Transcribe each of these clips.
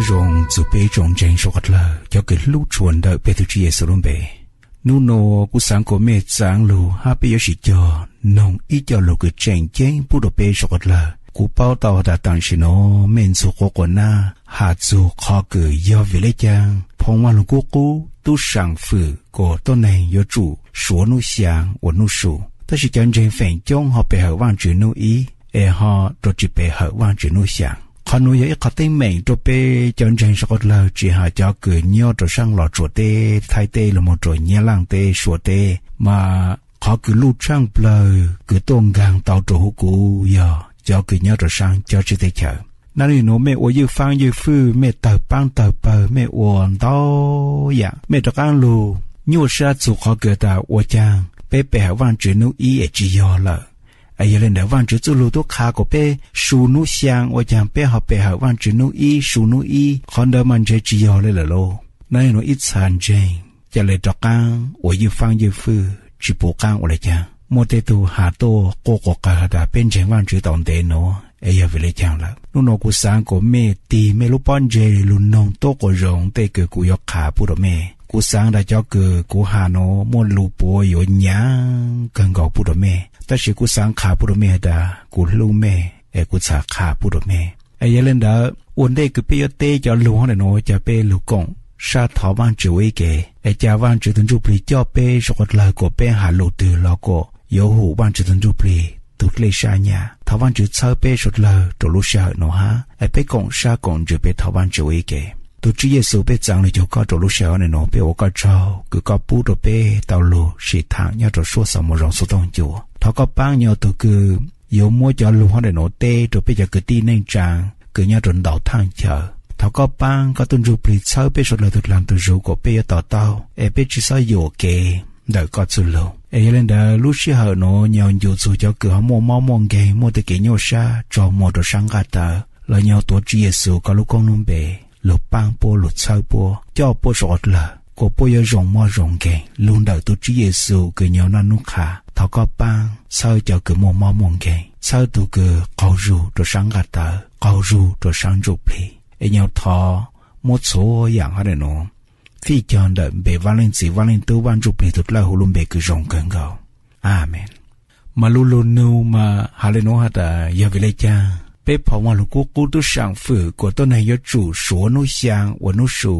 Zoo txug peb tsoom ntseeg suav qhov dlawg cov kws hlub tshua ntawm peb tug Tswv Yexus lub npe. Nub nua kuv xaav kuas mej txaav lug hab peb yuav sib cog noog ib co lug kws tseem ceeb pub rua peb suav qhov dlawg. Kuv paub tau has tas taam sim nuav mej ntxug quas quas nab has txug qhov kws yog vim le caag phoo Vaaj Lug Kub Qub tub saam fwm kuas tuab neeg yuav tsum suav nub xyaa ua nub su, tab sis cov ntseeg feem coob ho pe hawm Vaajtswv nub ib es ho rua tsi pe hawm Vaajtswv nub xyaa. Qhov nuav yog ib qhov teeb meem rua peb cov ntseeg suav qhov dlawg tsi has cov kws nyob rua saab Los Tsuas teb, Thaib teb, lug moog rua Nyab Laaj teb, Suav teb, mas qhov kws luj tshaaj plawg kws tuaj nkaag tau rua huv kuv yog cov kws nyob rua saab cov tsib teb chaws. Nub nua mej ua ywj faab ywj fwj, mej tawg paab tawg pawg, mej ua ntau yaam, mej rov qaab lug nyuaj sab txug qhov kws tas ua caag peb pe hawm Vaajtswv nub ib es tsi yog lawm. Es yog le ntawd Vaajtswv txuj lug tub qha kuas peb su nub xyaa, ua caag peb ho pe hawm Vaajtswv nub ib, su nub ib, qhov ntawd mas ntshe tsi yog le lawm lauj. Nub nua ib txha ntseeg ca le rov qaab ua ywj faab ywj fwj tsi pum qaab ua le caag. Muaj tej tug has tuaj quaj quas qawg has tas peb ntseeg Vaajtswv tau ntev nuav es yog vim le caag lawm. Nub nua kuv xaav kuas mej tig mej lub pob ntseg lug noog tuab quas zoo tej kws kuv yuav qha pub rua mej. Kuv xaav tas cov kws kuv has nuav muaj lug puav yuav nyaav kawg nkaus pub rua mej, tab sis kuv xaav qha pub rua mej has tas kuv hlub mej es kuv txhaj qha pub rua mej. Es yog le ntawd ua ntej kws peb yuav teb cov lug hov ntawm nuav, ca peb lug koom sab thov Vaajtswv ua ib ke, es ca Vaajtswv tug Ntsuj Plig coj peb suav qhov dlawg kuas peb has lug twg los kuas yuav hum Vaajtswv tug Ntsuj Plig tug dlej sab nyam. Thov Vaajtswv txhawb peb suav dlawg rua lub sij hawm nuav hab. Es peb koom sab koom ntsws peb thov Vaajtswv ua ib ke. Tug Tswv Yexus, peb txaav lug cuag koj rua lub sij hawm nuav, peb ua koj tsaug kws koj pub rua peb tau lug sim thaam nyob rua suab xav mus zoo xov tooj cua. Thov koj paab nyob tug kws yuav muab cov lug hov ntawm nuav teb rua peb cov kwv tij neej tsaa kws nyob rua ntau thaaj chaw. Thov koj paab koj tug Ntsuj Plig txhawb peb suav dlawg tug dlaag tug zug kuas peb yuav to taub es peb tsi xob yuam kev ntawm koj txuj lug. Es yog le ntawd lub sij hawm nuav nyuas ncu txug cov kws ho muaj mob muaj nkeeg, muaj tej kev nyuaj sab tsaug muag rua saab nqaj tawv, los nyuas tuav Tswv Yexus koj lub koob lub npe lug paab puab, lug txhawb puab, coj puab suav qhov dlawg kuas puab yuav zoo mob zoo nkeeg lug ntawm tug Tswv Yexus kws nyuas naj nub qha. Thov koj paab txhawb cov kws muaj mob muaj nkeeg, txhawb tug kws qaug zug rua saab nqaj tawv, qaug zug rua saab Ntsuj Plig. Es nyuas thov muab txhua yaam hov ntawm nuav fij cog ntawm npe Vaaj Leej Txiv, Vaaj Leej Tub, Vaaj Ntsuj Plig tug dlawb huv lub npe kws zoo kawg nkaus. Amees. Mas lub lug nug mas has le nuav has tas yog vim le caag peb phoo Vaaj Lug Kub Qub tub saam fwm kuas tuab neeg yuav tsum suav nub xyaa ua nub su,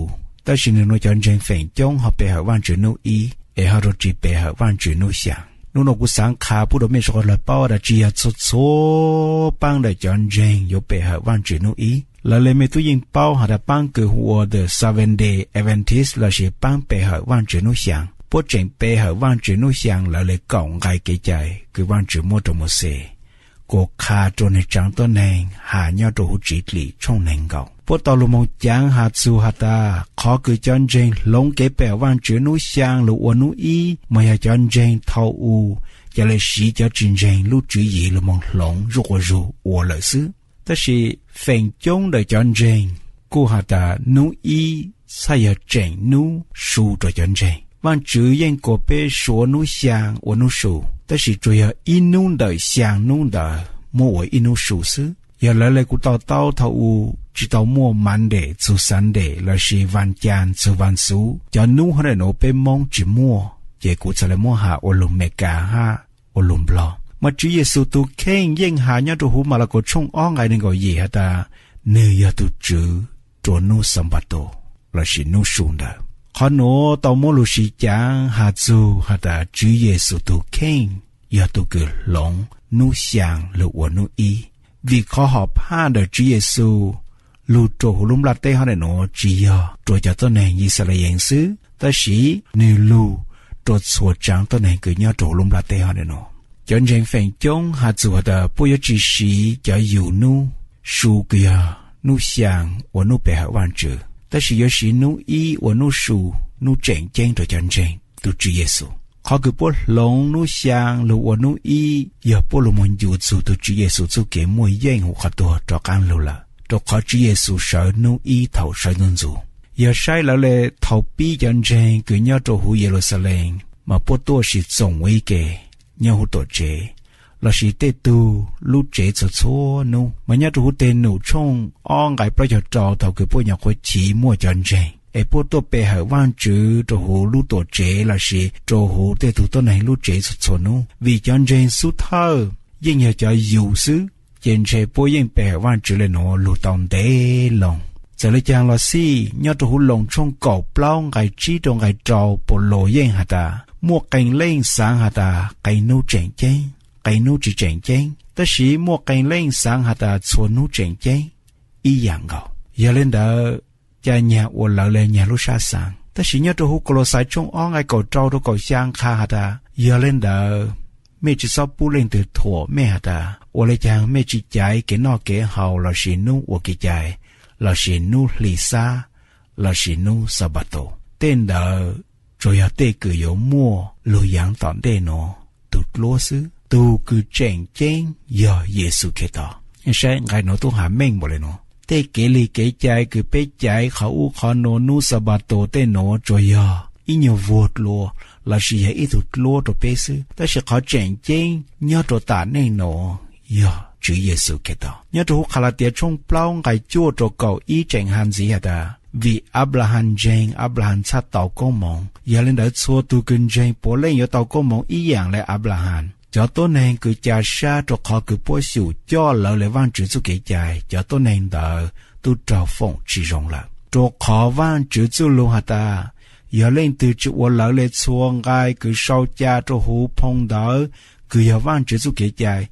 tab sis nwg nua cov ntseeg feem coob ho pe hawm Vaajtswv nub ib es ho rua tsi pe hawm Vaajtswv nub xyaa. Nub nua kuv xaav qha pub rua mej suav qhov dlawg paub tas tsi yog txhua txhua paab ntawm cov ntseeg yuav pe hawm Vaajtswv nub ib. Lawv le mej tub yeej paub has tas paab kws hu ua the Seventh Day Adventist lossis paab pe hawm Vaajtswv nub xyaa, puab tseem pe hawm Vaajtswv nub xyaa lawv le kaum nqai kev cai kws Vaajtswv muab rua Mauxes kuas qha rua nwg tsaav tuab neeg has nyob rua huv Txiv Dlim tshooj neeg nkaum. Puab tau lug moog caav has txug has tas qhov kws cov ntseeg hloov kev pe hawm Vaajtswv nub xyaa lug ua nub ib mas yog cov ntseeg thaum u ca le siv cov tsi ntseeg lub tswv yim lug moog hloov zuj quas zug ua lawm xwb. Tab sis feem coob ntawm cov ntseeg kuj has tas nub ib txhaj yog tseem nub su rua cov ntseeg. Vaajtswv yeej kuas peb suav nub xyaa ua nub su, tab sis tsuas yog ib nub ntawm xyaa nub ntawd muab ua ib nub su xwb. Yog lawv le kuv to taub thaum u tsi tau muaj Monday txug Sunday lossis Vaj Cas txug Vaj Xuv, cov nub hov ntawm nuav peb Moob tsi muaj, ces kuv txhad le muab has ua lug Meskas hab ua lug Nplog. Mas Tswv Yexus tug kheej yeej has nyob rua huv Malakaus tshooj ob nqai neeg nkaum yim has tas nwg yog tug tswv rua nub Xanpataus lossis nub su ntawd. Qhov nuav tau muab lug siv caav has txug has tas Tswv Yexus tug kheej yog tug kws hloov nub xyaa lug ua nub ib. Vim qhov hom phaj ntawm Tswv Yexus lug rua huv lub nplaj teb hov ntawm nuav tsi yog rua cov tuab neeg Yixalayees xwb, tab sis nwg lug rua txhua tsaav tuab neeg kws nyob rua huv lub nplaj teb hov ntawm nuav. Cov ntseeg feem coob has txug has tas puab yuav tsi siv cov yug nub su kws yog nub xyaa ua nub pe hawm Vaajtswv, tab sis yuav siv nub ib ua nub su, nub tseem ceeb rua cov ntseeg tug Tswv Yexus. Qhov kws puab hloov nub xyaa lug ua nub ib yog puab lug moog ncu txug tug Tswv Yexus txuj kev muaj yeej huv qhov tuag rov qaab lug lawm, rua qhov Tswv Yexus sawv nub ib thaum sawv ntuj ntxug. Yog saib lawv le thaum pib cov ntseeg kws nyob rua huv Yeluxalees mas puab tuaj sis txoom ua ib ke nyob huv tuam tsev, lossis tej tug lub tsev txhua txhua hnub. Mas nyob rau huv Teg Num tshooj ob nqai plaub caug rau, thaum kws puab nyuam qhuav chiv muaj cov ntseeg es puab tuaj pe hawm Vaajtswv rau huv lub tuam tsev lossis rau huv tej tug tuab neeg lub tsev txhua txhua hnub, vim cov ntseeg xub thawj yeej yog cov yus xwb, ces ntshe puab yeej pe hawm Vaajtswv le nuav lug tau ntev loo. Txawm le caag los xij, nyob rau huv Loos tshooj kaum plaub nqai tsib rau nqai rau, Paulus yeej has tas muaj qee leej xaav has tas qee hnub tseem ceeb, qee hnub tsi tseem ceeb, tab sis muaj qee leej xaav has tas txhua hnub tseem ceeb ib yaam nkaus. Yog le ntawd, ca nyag ua lawv le nyag lub sab xaav. Tab sis nyob rau huv Kaulauxais tshooj ob nqai kaum rau rau kaum xyaa qha has tas, yog le ntawd, mej tsi xob pub leej twg thuam mej has tas ua le caag mej tsi caiv kev noj kev haus lossis hnub ua kev cai lossis hnub hli xab lossis hnub Xanpataus. Tej ntawd tsuas yog tej kws yuav muaj lug yaav tom ntej nuav tug dluab xwb. Tug kws tseem ceeb yog Yexus Khetos. Saib nqai nuav tub has meej npaum le nuav. Tej kev lig kev cai kws peb caiv qhov ub qhov nuav hnub Xanpataus tej nuav tsuas yog ib nyuag vuag dlua lossis yog ib tug dluab rau peb xwb, tab sis qhov tseem ceeb nyob rau tam neej nuav yog Tswv Yexus Khetos. Nyob rau huv Kalatias tshooj plaub nqai cuaj rau kaum ib tseem has ntxiv has tas, vim Anplahas ntseeg, Anplahas txhaj tau koob moov, yog le ntawd txhua tug kws ntseeg puav leej yuav tau koob moov ib yaam le Anplahas. Cov tuab neeg kws ca sab rau qhov kws puab xyum coj lawv le Vaajtswv txuj kev cai, cov tuab neeg ntawd tub raug foom tsi zoo lawm. Rua qhov Vaajtswv txuj lug has tas, yog leej twg tsi ua lawv le txhua nqai kws sau ca rua huv phoo ntawv kws yog Vaajtswv txuj kev cai,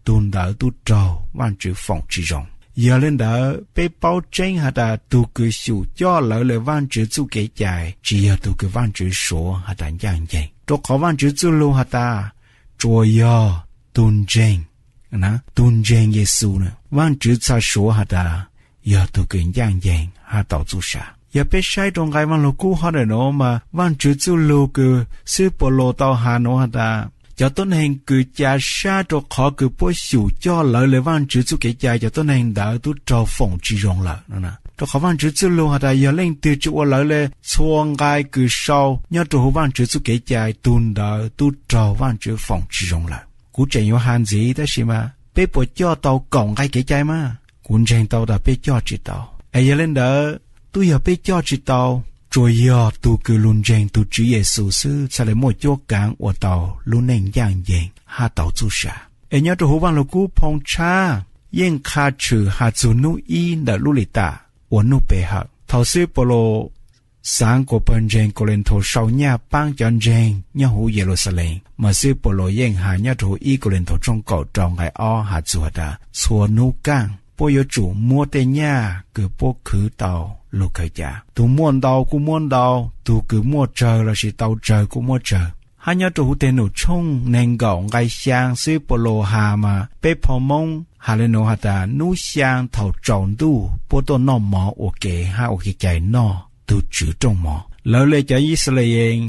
tug ntawd tub raug Vaajtswv foom tsi zoo. Yog le ntawd, peb paub tseeb has tas tug kws xyum coj lawv le Vaajtswv txuj kev cai tsi yog tug kws Vaajtswv suav has tas ncaaj nceeg, rua qhov Vaajtswv txuj lug has tas tsuas yog tug ntseeg, tug ntseeg Yexus, Vaajtswv txhaj suav has tas yog tug kws ncaaj nceeg hab tau txuj sa. Yog peb saib rua nqai Vaaj Lug Kub hov ntawm nuav mas Vaajtswv txuj lug kws xib hwb Paulus tau has nuav has tas, cov tuab neeg kws ca sab rua qhov kws puab xyum coj lawv le Vaajtswv txuj kev cai, cov tuab neeg ntawd tub raug foom tsi zoo lawm. Rua qhov Vaajtswv txuj lug has tas yog leej twg tsi ua lawv le txhua nqai kws sau nyob rua huv Vaajtswv txuj kev cai, tug ntawd tub raug Vaajtswv foom tsi zoo lawm. Kuv tseem yuav has ntxiv, tab sis mas peb puas coj tau kaum nqai kev cai mas? Kuv ntseeg tau tas peb coj tsi tau. Es yog le ntawd, tub yog peb coj tsi tau, tsuas yog tug kws lug ntseeg tug Tswv Yexus xwb txhaj le muaj cuab kaav ua tau lub neej ncaaj nceeg hab tau txuj sa. Es nyob rua huv Vaaj Lug Kub phoo tshab yeej qha tshwm has txug nub ib ntawm lub lim tam ua nub pe hawm. Thaus xib hwb Paulus xaav kuas pawg ntseeg Kauleethaus sau nyaj paab cov ntseeg nyob huv Yeluxalees, mas xib hwb Paulus yeej has nyob rua huv ib Kauleethaus tshooj kaum rau nqai ob has txug has tas, txhua nub kaaj puab yuav tsum muab tej nyaj kws puab khwv tau lug khaws ca. Tug muaj ntau kuj muab ntau, tug kws muaj tsawg lossis tau tsawg kuj muab tsawg. Hab nyob rua huv Teg Num tshooj neeg nkaum nqai xyaa xib hwb Paulus has mas peb phoo Moob has le nuav has tas, nub xyaa thaus tsaus ntuj puab tuaj noj mov ua ke hab ua kev cai noj tug Tswv rooj mov. Lawv le cov Yixalayees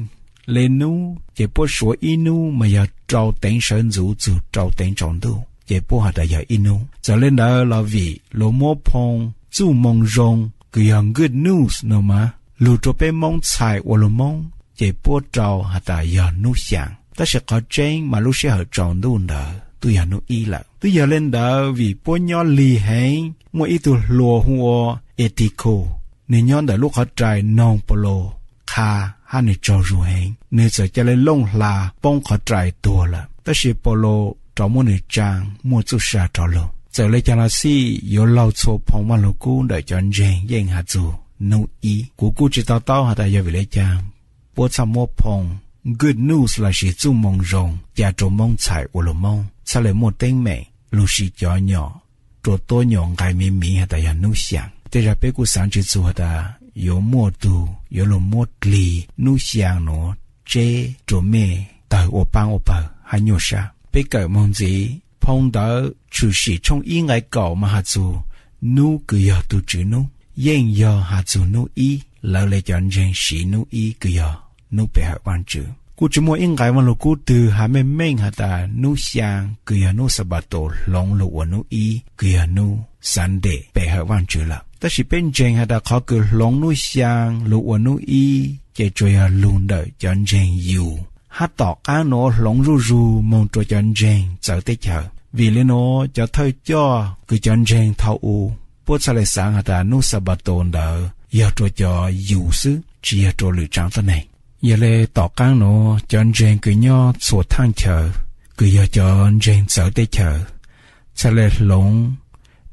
le nub ces puab suav ib nub mas yog rau teev sawv ntxuv txug rau teev tsaus ntuj ces puab has tas yog ib nub. Txawm le ntawd los vim luag muab phoo Txuj Moo Zoo kws yog Good News no mas lug rua peb Moob txhais ua luag Moob ces puab rau has tas yog nub xyaa, tab sis qhov tseeb mas lub sij hawm tsaus ntuj ntawd tub yog nub ib lawm. Tub yog le ntawd vim puab nyob lig heev, muaj ib tug hluas hu ua Etikhus, nwg nyob ntawm lub qhov rai noog Paulus qha hab nwg tsaug zug heev, nwg txawm ca le looj hla poob qhov rai tuag lawm, tab sis Paulus rov muab nwg tsaa muaj txuj sa rov lug. Txawm le caag los xij, yuav laug txhua phoo Vaaj Lug Kub ntawm cov ntseeg yeej has txug nub ib. Kuv kuj tsi to taub has tas yog vim le caag puab txhaj muab phoo Good News lossis Txuj Moo Zoo ca rua Moob txhais ua luag Moob txhaj le muaj teeb meem lug si cov nyom rua tuab nyuam nqai miv miv has tas yog nub xyaa. Tej zag peb kuj xaav tsi txug has tas yuav muaj tug yuav lug muab dlig nub xyaa nuav tseb rua mej tawg ua paab ua pawg hab nyuaj sab. Peb kawm moog ntxiv, phoo ntawv Tshwm Sim tshooj ib nqai kaum mas has txug nub kws yog tug Tswv nub, yeej yog has txug nub ib. Lawv le cov ntseeg siv nub ib kws yog nub pe hawm Vaajtswv. Kuj tsi muaj ib nqai Vaaj Lug Kub twg has meej meej has tas nub xyaa kws yog nub Xanpataus hloov lug ua nub ib kws yog nub Sunday pe hawm Vaajtswv lawm. Tab sis peb ntseeg has tas qhov kws hloov nub xyaa lug ua nub ib ces tsuas yog lug ntawm cov ntseeg yus hab tom qaab nuav hloov zuj zug moog rua cov ntseeg txawv teb chaws. Vim le nuav cov thawj coj kws cov ntseeg thaus u puab txhaj le xaav has tas nub Xanpataus ntawd yog rua cov Yus xwb, tsi yog rua lwm tsaav tuab neeg. Yog le tom qaab nuav cov ntseeg kws nyob txhua thaaj chaw kws yog cov ntseeg txawv teb chaws txhaj le hloov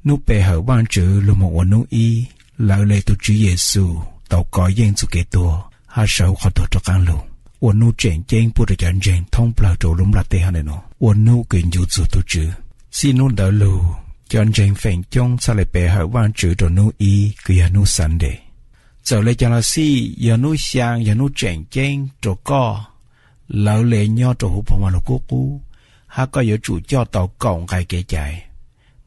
nub pe hawm Vaajtswv lug moog ua nub ib. Lawv le tug Tswv Yexus tau kov yeej txuj kev tuag hab sawv huv qhov tuag rov qaab lug, ua nub tseem ceeb puab rua cov ntseeg thoob plawg rua lub nplaj teb hab nuav, ua nub kws ncu txug tug Tswv. Txij nub ntawd lug cov ntseeg feem coob txhaj le pe hawm Vaajtswv rua nub ib kws yog nub Sunday. Txawm le caag los xij, yog nub xyaa yog nub tseem ceeb rua koj, lawv le nyob rua huv phoo Vaaj Lug Kub Qub, hab koj yuav tsum coj tau kaum nqai kev cai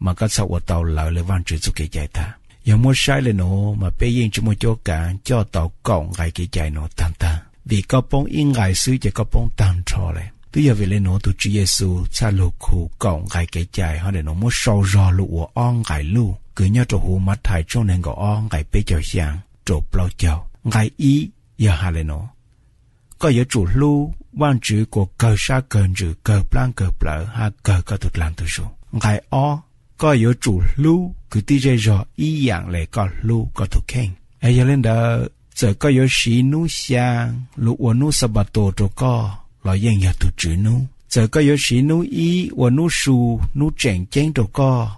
mas koj txhaj ua tau lawv le Vaajtswv txuj kev cai tag. Yog muab saib le nuav mas peb yeej tsi muaj cuab kaav coj tau kaum nqai kev cai nuav taag taag, vim koj poob ib nqai xwb ces koj poob taag nrho le. Twb yog vim le nuav tug Tswv Yexus txhaj lug khu kaum nqai kev cai hab le nuav muab sau zog lug ua ob nqai luj kws nyob rua huv Mathais tshooj neeg nkaum ob nqai peb caug xyaa rua plaub caug. Nqai ib yog has le nuav, koj yuav tsum hlub Vaajtswv kuas kawg sab kawg ntsws kawg plaab kawg plawv hab kawg koj tug dlaag tug zug. Nqai ob, koj yuav tsum hlub kwv tij zej zog ib yaam le koj hlub koj tug kheej. Yog le ntawd txawm koj yuav siv nub xyaa lug ua nub Xanpataus rua koj los yeej yog tug Tswv nub. Txawm koj yuav siv nub ib ua nub su, nub tseem ceeb rua koj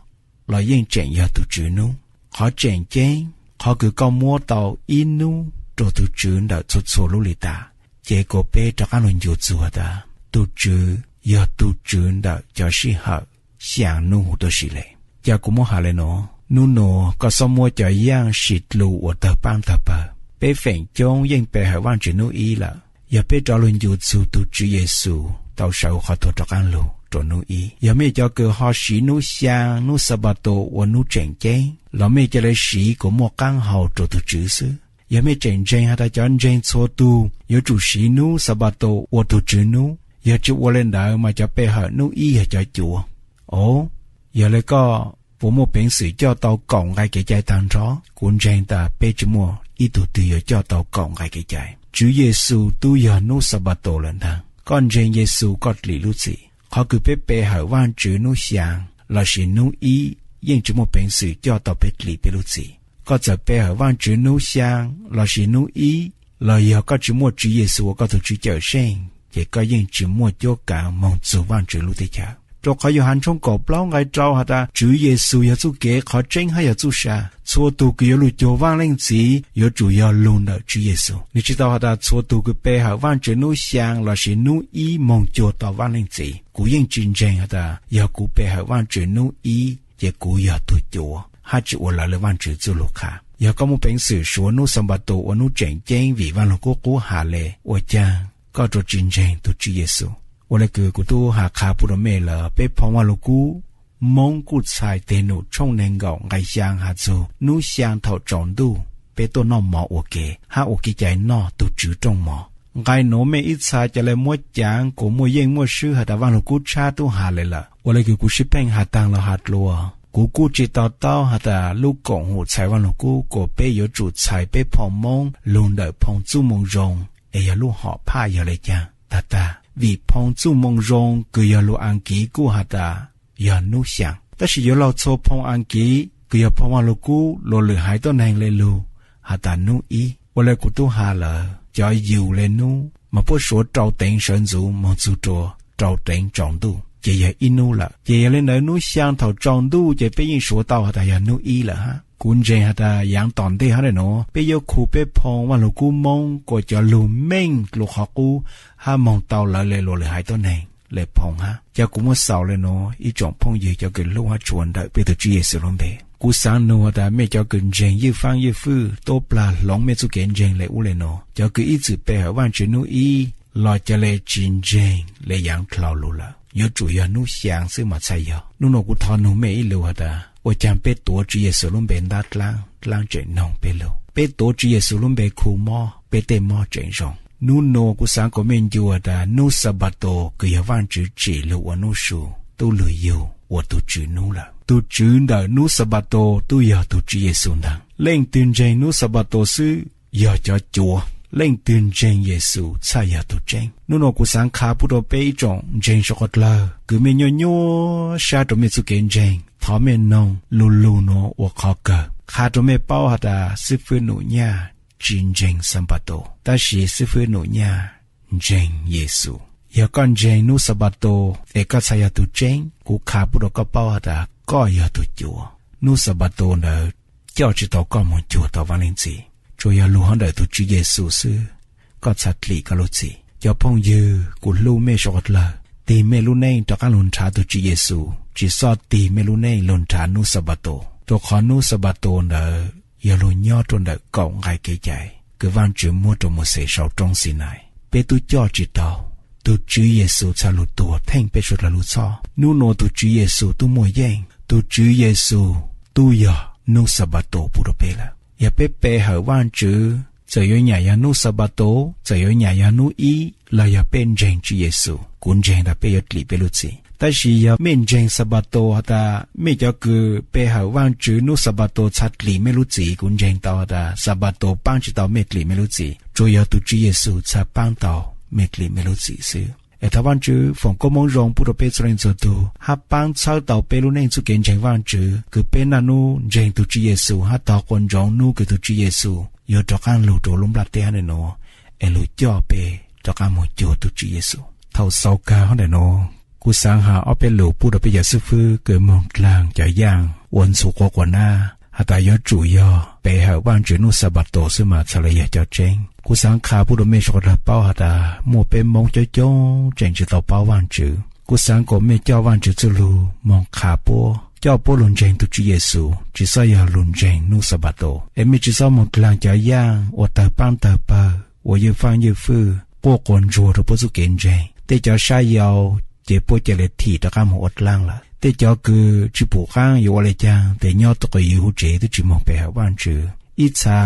los yeej tseem yog tug Tswv nub. Qhov tseem ceeb, qhov kws koj muab tau ib nub rua tug Tswv ntawm txhua txhua lub li tas, ces kuas peb rov qaab lug ncu txug tas tug Tswv yog tug Tswv ntawm cov sij hawm xyaa nub huv tuab si le. Ca kuv muab has le nuav, nub nuav koj xob muab cov yaaj sim dlua ua tawg paab tawg pawg. Peb feem coob yeej pe hawm Vaajtswv nub ib lawm, yog peb rov lug ncu txug tug Tswv Yexus tau sawv huv qhov tuag rov qaab lug rua nub ib. Yog mej cov kws ho siv nub xyaa nub Xanpataus ua nub tseem ceeb los mej ca le siv kuas muaj qaab hau rua tug Tswv xwb. Yog mej tseem ntseeg has tas cov ntseeg txhua tug yuav tsum siv nub Xanpataus ua tug Tswv nub, yog tsi ua le ntawd mas cov pe hawm nub ib yog cov cuav. Au, yog le koj puas muaj peev xwm coj tau kaum nqai kev cai taag nrho? Kuv ntseeg tas peb tsi muaj ib tug twg yuav coj tau kaum nqai kev cai. Tswv Yexus tub yog nub Xanpataus lawm ntaag. Koj ntseeg Yexus koj dlim lub txim. Qhov kws peb pe hawm Vaajtswv nub xyaa lossis nub ib yeej tsi muaj peev xwm coj tau peb dlim peb lub txim. Koj txawm pe hawm Vaajtswv nub xyaa lossis nub ib, los yog koj tsi muaj Tswv Yexus ua koj tug Tswv Cawmseej, ces koj yeej tsi muaj cuab kaav moog txug Vaajtswv lub teb chaws. Rua qhov Yauhas tshooj kaum plaub nqai rau has tas Tswv Yexus yog txuj kev, qhov tseeb hab yog txuj sa. Txhua tug kws yuav lug cuag Vaaj Leej Txiv yuav tsum yog lug ntawm Tswv Yexus. Nwg tsi tau has tas txhua tug kws pe hawm Vaajtswv nub xyaa lossis nub ib moog cuag tau Vaaj Leej Txiv. Kuv yeej tsi ntseeg has tas yog kuv pe hawm Vaajtswv nub ib ces kuv yog tug cuav hab tsi ua lawv le Vaajtswv txuj lug qha. Yog koj muaj peev xwm suav nub Xanpataus ua nub tseem ceeb vim Vaaj Lug Kub Qub has le, ua caag koj rua tsi ntseeg tug Tswv Yexus? Ua le kws kuv tub has qha pub rua mej lawm, peb phoo Vaaj Lug Kub Moob kuj txhais Teg Num tshooj neeg nkaum nqai xyaa has txug nub xyaa thaum tsaus ntuj peb tuaj noj mov ua ke hab ua kev cai noj tug Tswv rooj mov. Nqai nuav mej ib txha ca le muab caav kuas muaj yeej muaj swb has tas Vaaj Lug Kub tshab tub has le lawm. Ua le kws kuv sib pheej has taag los has dlua, kuv kuj tsi to taub has tas lub koom haum txhais Vaaj Lug Kub kuas peb yuav tsum txhais peb phoo Moob lug ntawm phoo Txuj Moo Zoo es yog lub hom phaj yog le caag tag tag, vim phoo Txuj Moo Zoo kws yog lug Askiv kuj has tas yog nub xyaa. Tab sis yuav laug txhua phoo Askiv kws yog phoo Vaaj Lug Kub luas lwm haiv tuab neeg le lug has tas nub ib. Ua le kuv tub has lawm, cov Yus le nub mas puab suav rau teev sawv ntxuv moog txug rua rau teev tsaus ntuj ces yog ib nub lawm. Ces yog le ntawd nub xyaa thaum tsaus ntuj ces peb yeej suav tau has tas yog nub ib lawm hab. Kuv ntseeg has tas yaav tom ntej hab le nuav peb yuav khu peb phoo Vaaj Lug Kub Moob kuas cov lug meej dlua qhov qub hab moog tau lawv le luas lwm haiv tuab neeg le phoo hab. Ca kuv muab xaus le nuav, ib tsoom phooj ywg cov kws hlub hab tshua ntawm peb tug Tswv Yexus lub npe, kuv xaav nug has tas mej cov kws ntseeg ywj faab ywj fwj tuab plag hloov mej txuj kev ntseeg le ub le nuav, cov kws ib txwm pe hawm Vaajtswv nub ib los ca le tsi ntseeg le yaav dlhau lug lawm, yuav tsum yog nub xyaa xwb mas txhaj yog. Nub nuav kuv thov nug mej ib lus has tas ua caag peb tuav Tswv Yexus lub npe ntab dlaab, dlaab tseem noog peb lug? Peb tuav Tswv Yexus lub npe khu mob, peb tej mob tseem zoo. Nub nuav kuv xaav kuas mej ncu has tas nub Xanpataus kws yog Vaajtswv tsim lug ua nub su, tub lug yug ua tug Tswv nub lawm. Tug Tswv ntawm nub Xanpataus tub yog tug Tswv Yexus ntaag. Leej twg ntseeg nub Xanpataus xwb yog cov cuav. Leej twg ntseeg Yexus txhaj yog tus tseeb. Hnub no kuv xaav qha pub rua peb ib tsoom ntseeg suav dlawg kws mej nyuaj nyuaj sab rua mej txuj kev ntseeg, thov mej noog lu lug nuav ua qhov kawg. Qha rua mej paub has tas xib fwb Num Nyaj tsi ntseeg Xanpataus, tab sis xib fwb Num Nyaj ntseeg Yexus. Yog koj ntseeg nub Xanpataus es koj txhaj yog tug tseeb, kuv qha pub rua koj paub has tas koj yog tug cuav. Nub Xanpataus ntawd coj tsi tau koj moog cuag tau Vaaj Leej Txiv, tsuas yog lug hov ntawm tug Tswv Yexus xwb, koj txhaj dlim koj lub txim. Cov phooj ywg, kuv hlub mej suav dlawg, tig mej lub neej rov qaab lug nrhav tug Tswv Yexus, tsi xob tig mej lub neej lug nrhav nub Xanpataus, rua qhov nub Xanpataus ntawd yog lug nyob rua ntawm kaum nqai kev cai kws Vaajtswv muab rua Mauxes sau roob Xinais. Peb tub coj tsi tau, tug Tswv Yexus txhaj lug tuag theej peb suav dlawg lub txhoj. Hnub nuav tug Tswv Yexus tub muaj yeej, tug Tswv Yexus tub yog nub Xanpataus pub rua peb lawm. Yog peb pe hawm Vaajtswv, txawm yuav nyam yog nub Xanpataus, txawm yuav nyam yog nub ib, los yog peb ntseeg Tswv Yexus, kuv ntseeg tas peb yuav dlim peb lub txim. Tab sis yog mej ntseeg Xanpataus has tas mej cov kws pe hawm Vaajtswv nub Xanpataus txhaj dlim mej lub txim, kuv ntseeg tau has tas Xanpataus paab tsi tau mej dlim mej lub txim, tsuas yog tug Tswv Yexus txhaj paab tau mej dlim mej lub txim xwb. Es thov Vaajtswv foom koob moob zoo pub rua peb txhua leej txhua tug, hab paab txhawb tau peb lub neej txuj kev ntseeg Vaajtswv, kws peb naj nub ntseeg tug Tswv Yexus hab tog quas ntsoov nub kws tug Tswv Yexus yuav rov qaab lug rua lub nplaj teb hab ntawm nuav, es lug coj peb rov qaab moog cuag tug Tswv Yexus. Thaum xaus kawg hab ntawm nuav, kuv xaav has ob peb lus pub rua peb cov xib fwb kws moog dlaag cov yaaj ua ntxhuv quav quas nab has tas yuav tsum yog pe hawm Vaajtswv nub Xanpataus xwb mas txhaj le yog cov tseeb. Kuv xaav qha pub rua mej suav dlawg paub has tas muaj peb Moob coob coob tseem tsi tau paub Vaajtswv. Kuv xaav kuas mej coj Vaajtswv txuj lug moog qha puab, coj puab lug ntseeg tug Tswv Yexus, tsi xob yog lug ntseeg nub Xanpataus. Es mej tsi xob moog dlaag cov yaaj ua tawg paab tawg pawg, ua ywj faaj ywj fwj, quaj quas ntsuag rua puab txuj kev ntseeg. Tej cov sab yau ces puab ca le thim rov qaab moog ua dlaab lawm. Tej cov kws tsi pum qaab yuav ua le caag tes nyob tug qw yws huv tsev twb tsi moog pe hawm Vaajtswv. Ib txha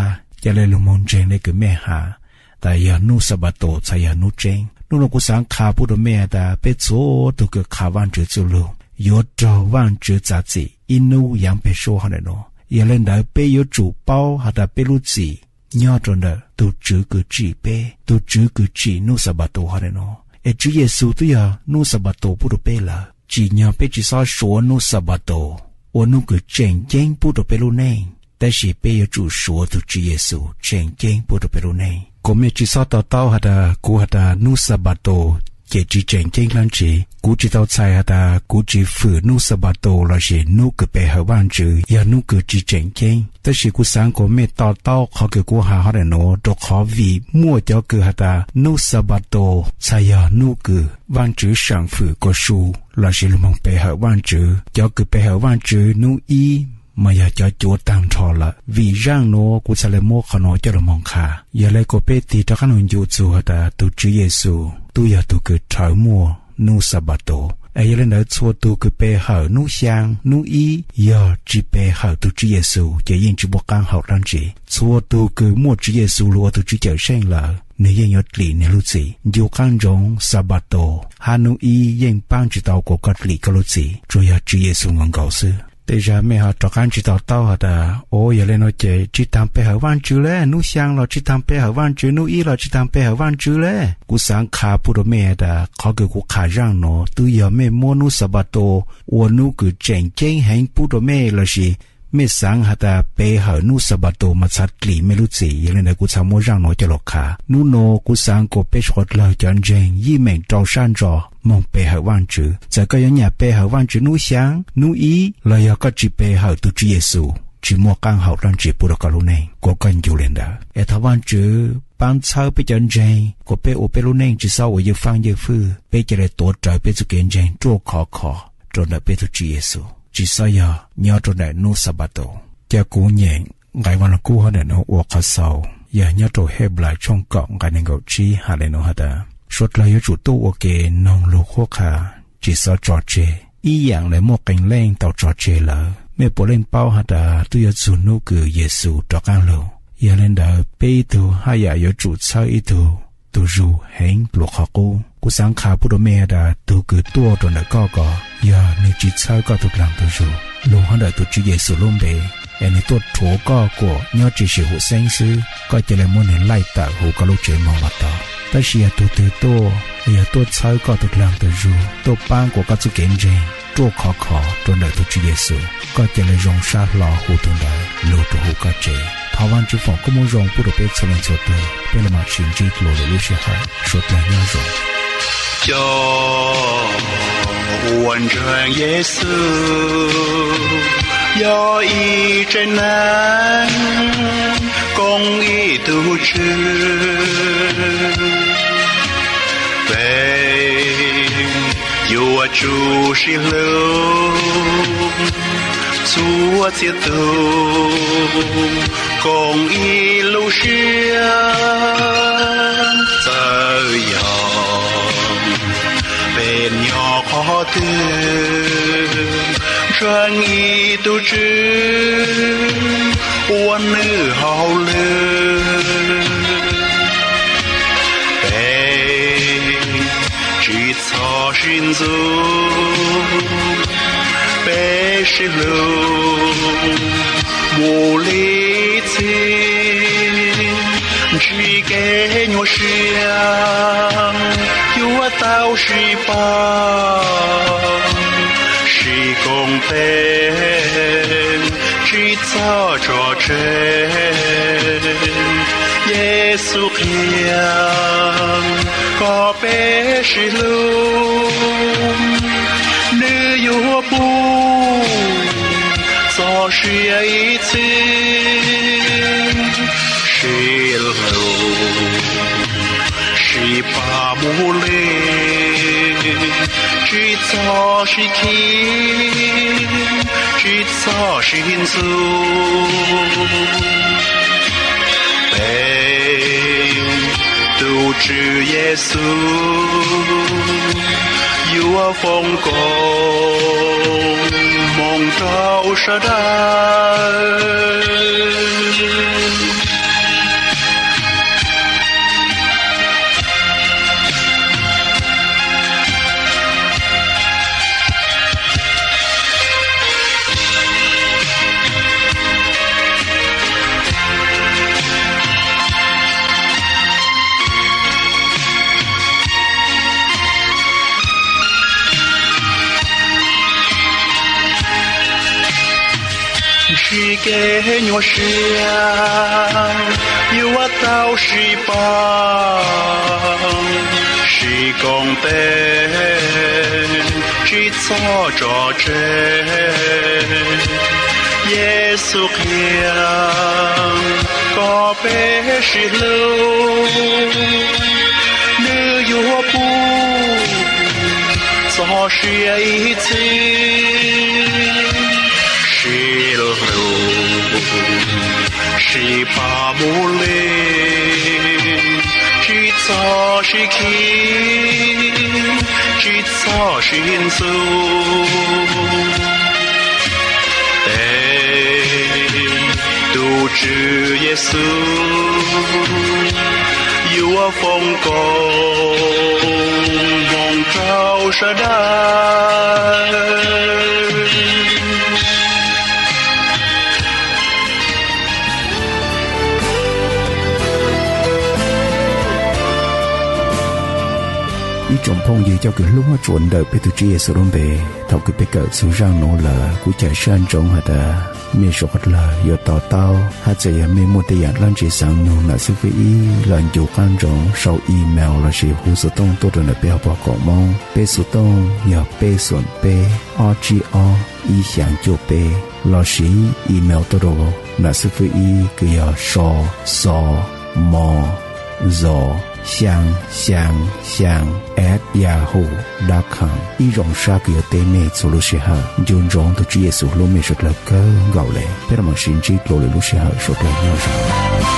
ca le lug moog ntseeg le kws mej has tas yog nub Xanpataus txhaj yog nub tseeb. Nub nuav kuv xaav qha pub rua mej tas peb txhua tug kws qha Vaajtswv txuj lug yuav raug Vaajtswv txav txim ib nub yaav peg suab hov ntawm nuav. Yog le ntawd peb yuav tsum paub has tas peb lub txim nyob rua ntawm tug Tswv kws tsim peb, tug Tswv kws tsim nub Xanpataus hov ntawm nuav. Es Tswv Yexus twb yog nub Xanpataus pub rua peb lawm, tsim nyog peb tsi xob suav nub Xanpataus ua nub kws tseem ceeb pub rua peb lub neej, tab sis peb yuav tsum suav tug Tswv Yexus tseem ceeb pub rua peb lub neej. Kuas mej tsi xob to taub has tas kuv has tas nub Xanpataus ces tsi tseem ceeb dlaab tsi. Kuv tsi tau txhais has tas kuv tsi fwm nub Xanpataus lossis nub kws pe hawm Vaajtswv yog nub kws tsi tseem ceeb, tab sis kuv xaav kuas mej to taub qhov kws kuv has hov ntawm nuav, rua qhov vim muaj cov kws has tas nub Xanpataus txhaj yog nub kws Vaajtswv saam fwm kuas su lossis lug moog pe hawm Vaajtswv. Cov kws pe hawm Vaajtswv nub ib mas yog cov cuav taag nrho lawm. Vim zaaj nuav kuv txhaj le muab qhov nuav coj lug moog qha. Yog le kuas peb tig rov qaab lug ncu txug has tas tug Tswv Yexus tub yog tug kws rhawv muaj nub Xanpataus. Es yog le ntawd txhua tug kws pe hawm nub xyaa nub ib yog tsi pe hawm tug Tswv Yexus ces yeej tsi muaj qaab hau dlaab tsi. Txhua tug kws muaj Tswv Yexus lug ua tug Tswv Cawmseej lawm, nwg yeej yuav dlim nwg lub txim. Ncu qaab ntsoov Xanpataus hab nub ib yeej paab tsi tau kuas koj dlim koj lub txim, tsuas yog Tswv Yexus nkaus nkaus xwb. Tej zag mej ho rov qaab tsi to taub has tas, o, yog le nuav ces tsi taag pe hawm Vaajtswv le, nub xyaa los tsi taag pe hawm Vaajtswv, nub ib los tsi taag pe hawm Vaajtswv le. Kuv xaav qha pub rua mej tas qhov kws kuv qha zaaj nuav twb yog mej muab nub Xanpataus ua nub kws tseem ceeb heev pub rua mej lossis mej xaav has tas pe hawm nub Xanpataus mas txhaj dlim mej lub txim. Yog le ntawd kuv txhaj muab zaaj nuav coj lug qha. Nub nuav kuv xaav kuas peb suav dlawg cov ntseeg yeej meem rau sab ntso moog pe hawm Vaajtswv. Txawm koj yuav nyam pe hawm Vaajtswv nub xyaa nub ib los yog koj tsi pe hawm tug Tswv Yexus, tsi muaj qaab hau dlaab tsi pub rua koj lub neej kuas koj ncu le ntawd. Es thov Vaajtswv paab txhawb peb cov ntseeg kuas peb ua peb lub neej tsi xob ua ywj faaj ywj fwj, peb ca le tuav rawv peb txuj kev ntseeg ruaj khov kho rua ntawm peb tug Tswv Yexus, tsi xob yog nyob rua ntawm nub Xanpataus. Ca kuv nyem nqai Vaaj Lug Kub hov ntawm nuav ua qhov xaus, yog nyob rua Henplais tshooj kaum nqai neeg nkaum tsib has le nuav has tas, suav dlawg yuav tsum tuaj ua ke noog lug qhuab qha, tsi xob tso tseg, ib yaam le muaj qee leej tau tso tseg lawm. Mej puav leej paub has tas twb yuav txug nub kws Yexus rov qaab lug. Yog le ntawd peb ib tug haj yam yuav tsum txhawb ib tug, tug zug heev dlua qhov qub. Kuv xaav qha pub rua mej has tas tug kws tuaj rua ntawm koj ko, yog nwg tsi txhawb koj tug dlaag tug zug, lug hov ntawm tug Tswv Yexus lub npe, es nws tuaj rhuav koj kuam nyob tsis sim huv xeeb xwb, koj cia li muab nws laij tawm huv koj lub tsev moog los tau. Tab sis yog tug twg tuaj, yog tuaj txhawb koj tug dlaag tug zug, tuaj paab kuas koj txuj kev ntseeg ruaj khov kho rua ntawm tug Tswv Yexus, koj cia li zoo sab hlo hu tug ntawd lug rua huv koj tsev. Thov Vaajtswv foom koob moov zoo pub rua peb txhua leej txhua tug. Peb los mam sib ntsib dlua lwm lub sij hawm. Suav dlawg nyob zoo. Cov uas ntseeg Yexus yog ib tsev neeg koom ib tug Tswv. Peb yuav tsum sib hlub, txhua txhia tug koom ib lub siab. Txawm yog peb nyob qhov twg, ntseeg ib tug Tswv ua Nws hauj lwm. Peb tsis txhob sib ntxub, peb sib hlub mus li txhij, ntsib kev nyuaj siab yuav tau sib pab, sib koom tes, tsis txhob tso tseg. Yexus qhia kom peb sib hlub, Nws yuav pub txoj sia ib txhis. Sib hlub, sib pab mus li, tsis txhob sib khib, tsis txhob sib ntxub. Peb tus Tswv Yexus yuav foom koob hmoov rau sawv daws. Ntsib kev nyuaj siab yuav tau sib pab, sib koom tes, tsis txhob tso tseg. Yexus qhia kom peb sib hlub, Nws yuav pub txoj sia ib txhis. Sib hlub, sib pab mus li, tsis txhob sib khib, tsis txhob sib ntxub. Peb tus Tswv Yexus yuav foom koob hmoov rau sawv daws. Ib tsoom phooj ywg coj kws hlub tshua ntawm peb tus Tswv Yexus lub npe, thaum kws peb kawm txug zaaj nuav lawm, kuv caw sab ntsoov has tas mej suav qhov dlawg yuav to taub, hab txawm yog mej muaj tej yaam dlaab tsi xaav nug nam xib fwb ib los ncu qaab nroos sau email lossis hu xov tooj tuaj rua ntawm peb hauv paus koom moob. Peb xov tooj yog peb xoom peb ob tsib ob ib xyaa cuaj peb, lossis email tuaj rua nam xib fwb ib kws yog so xo mo zo xyaa xyaa xyaa at yahoo dot com. Ib zoo sab kws yuav teb mej txhua lub sij hawm. Nco ntsoov tus Tswv Yexus hlub mej suav dlawg kawg nkaus le. Peb los mam sib ntsib dlua lwm lub sij hawm, suav dlawg nyob zoo.